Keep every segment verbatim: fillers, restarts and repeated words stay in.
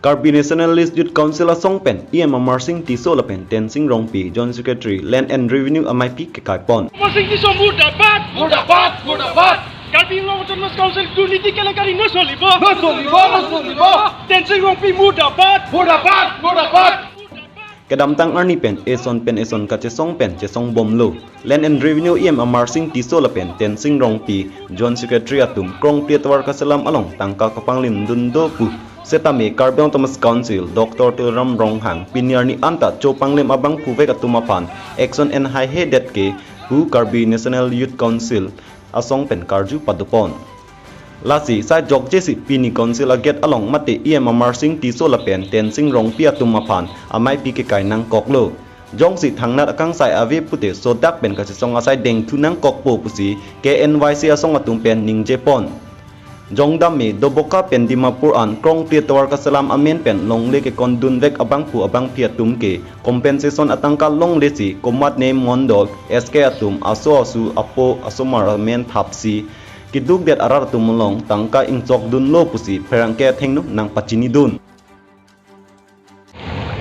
Karbi Nationalist Youth Council asong pen E M Amarsing Tisso lapen Tensing Rongpi, Joint Secretary, Land and Revenue ameipi kekai pon. Amarsing Tisso murdabad! Murdabad! Murdabad! Karbi Anglong Autonomous Council দুর্নীতি কেলেঙ্কারি নচলিব! নচলিব! নচলিব! Tensing Rongpi murdabad! Murdabad! Murdabad! Kedamtang arni pen eson pen eson kachesong pen chesong bomlo. Land and Revenue E M Amarsing Tisso lapen Tensing Rongpi, Joint Secretary atum Krongpli atovar kaselam along tangka kapanglim dun do pu setame Karbi Anglong Autonomous Council Doctor Tuliram Ronghang pini arni anta chopanglim abangphu vek atum aphan action en haihedet ke pu Karbi National Youth Council asong pen karju padopon. Lasi sai jokjesi pini Council a-gate along mate E M Amarsing Tisso lapen Tensing Rongpi atum aphan ameipi kekai nangkoklo. Jongsi thangnat akangsai ave pute sodak pen kachesong asai dengthu nangkokpo pusi K N Y C asong atum pen ningjepon. Jongdam me Doboka pen Dimapur an Krongpli atovar kaselam amen pen longle kekondun vek abangphu abangphi atum ke compensation atangka longlesi komatne mondol S K atum aso asu apo asomar amen thapsi kedukdet arat atum along tangka ingchokdunlo pusi pherangke athengno nangpachinidun.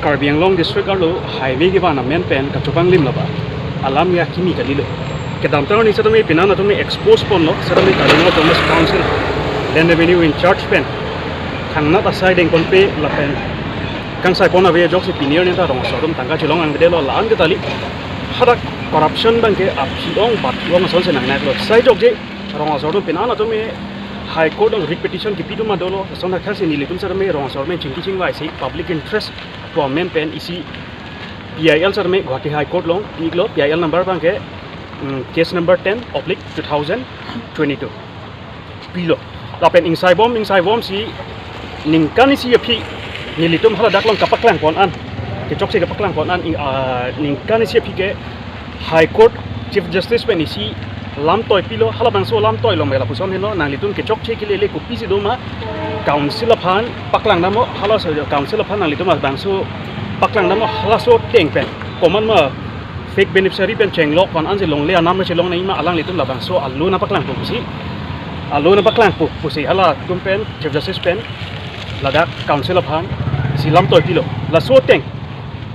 Karbi Anglong District arlo highway kevan amen pen kachopanglim laba alam ya kimi kalilo. Kedamtang arni setame pinan atum expose ponlo, setame Karbi Anglong Autonomous Council Land Revenue in charge pen thangnat asai dengponpe lapen kangsai pon ave ajoksi pini arni ta rong asor atum tangka chelong angdelo la-an ke tali. Hadak corruption abangke aphi-ong bathi-ong asonsi nangnaklo. Sai jokje rong asor atum pinan atum High Court along writ petition kipi atum ma dolo, lason thakthaksi nelitum setame rong asor amen chingki chingvaisi public interest pu amen pen isi P I L setame Guwahati High Court along pi-iklo, P I L number abangke, mm, case number ten oblique two thousand twenty-two pilo. Lapen ingsaibom ingsaibomsi ningkan isi aphi nelitum haladak along kapaklang pon an, kechoksi kapaklang pon an, ing-, ah, ningkan isi aphi ke High Court Chief Justice pen isi lamtoi pilo, halabangso lamtoi along me lapuson henlo, nanglitum kechokche kelele kopisi doma, Council aphan paklang damlo, halaso Council aphan nanglitum labangso paklang damlo, halaso ateng pen komatma fake beneficiary pen chenglok pon ansi longle anam chelong nangjima, alanglitum labangso alo nangpaklangpo pusi, alo nangpaklangpo pusi halatum pen Chief Justice pen ladak Council aphan isi lamtoi pilo. Laso ateng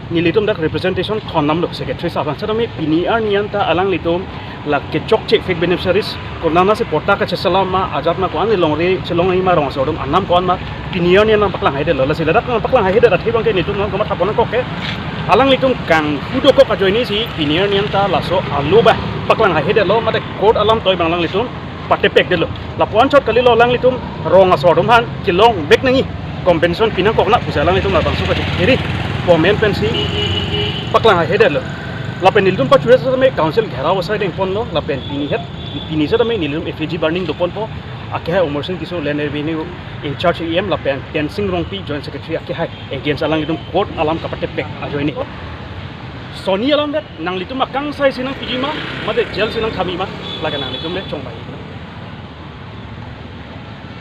nelitum dak representation thondamlo Secretary sahab aphan. Setame pini arni anta alanglitum la kechokche fake beneficiaries konatnasi patta kacheselam ma ajat ma ko-an longri chelong nangjima, rong asor atum anam ko-an ma pini arni nangpaklang haidetlo. Lasi ladak nangpaklang haihedet athe abangke nelitum nangkomat thapon nangkok ke, alanglitum kanghu dokok ajoinesi pini arni anta laso alo abang paklang haihedetlo, mate court alamtoi abang alanglitum patepekdetlo. Lapu-an chot kalilo, alanglitum rong asor atum aphan kelong vek nangji, compensation pinangkok nang pusi alanglitum labangso kachiri pu amen pensi paklang haihedetlo. Lapen nelitum pachuri setame Council gherao asai dengponlo, lapen pini het, pini setame nelitum effigy burning doponpo, akehai Amarsing Tisso, Land Revenue in charge E M, lapen Tensing Rongpi, Joint Secretary akehai against alanglitum court alam kapatepek ajoine. Soni alam det, nanglitum akangsaisi nangpiji ma, mate jail si nangthami ma, lake nanglitum le chongbai.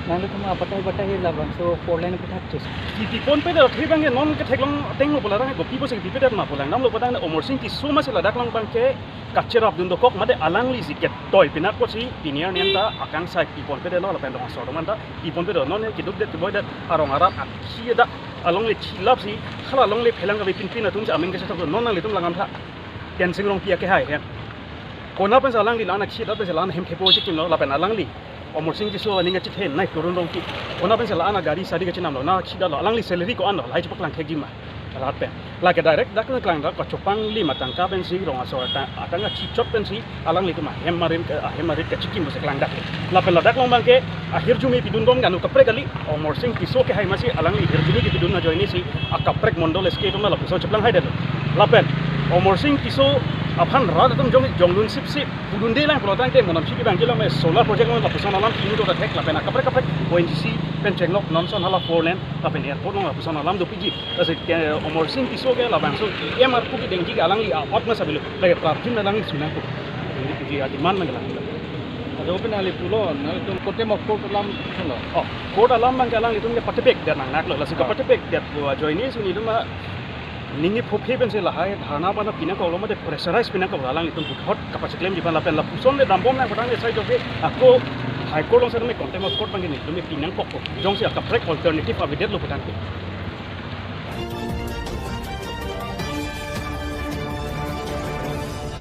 Nanglitum abatai batai labangso four lane aphuthak chus. Kipi ponpedet athe abangke non ketheklong atenglo pu la abangke kopi pusi kipipedet ma pu langdamlo pu tangte Amarsing Tisso masi ladak along abangke kacherapdun dokok, mate alanglisi ketoi pinakposi pini arni anta akangsai pi ponpedetlo, lapen rong asor atum anta pi ponpedetlo, non kedukdet keboidet arong arat akhei adak alongle chilapsi hala alongle phelang kave pinpin atumsi amen kachetoklo, non nanglitum langdamtha. Tensing Rongpi akehai he. Konat pensi alangli la-an akhei adak pensi la-an hem thepo chekimlo, lapen alangli Amarsing Tisso aning kachethe nai Torun Rongpi. Konat pensi la-an agari sadi kachinamlo, nangkachidaklo, alangli salary ko-anlo, lahai chepaklang thekji ma rat pen. Lake direct dak nangklang dak kachopanglim atangka pensi rong asor atang, atangka chichot pensi alanglitum ahem arit, ahem arit kachikim pusi klangdaklo. Lapen ladak along abangke ahirjume pidunbom, anu kaprek kali, Amarsing Tisso akehai masi alangli hirjume kipidun ajoinesi akaprek mondol S K atum lapuson cheplang haidetlo. Lapen Amarsing Tisso aphan rat atum jong jongdun sipsip pudunde lang pulo tangte mo namsi abangke lame solar project along lapuson alam pidun do thek, lapen akaprek kaprek O N G C pen chenglok non ason hala four lane lapen airport along lapuson alam dopiji. Lasi ke Amarsing Tisso ke labangso E M arpu kedengji ke alangli a-ok ma sabilo. Lake prapjin alangli sunangpo. Dengji puji a-demand ma kelang. Ado pen ali pulo, nangtum contempt of court alam pulo. Oh, court alam abangke alanglitum ke patepekdet nangnaklo. Lasi ke, ah, patepekdet pu ajoinesi nelitum a ningje phophe pensi lahai dharna pen pinangkoklo, mate pressurize pinangkoklo alanglitum puthot kapacheklemji aphan, lapen lapuson le dambom nang pu tangte sai jokje ako High Court along setame contempt of court abangke nelitum pinangkokpo. Jongsi akaprek alternative avedetlo pu tangte.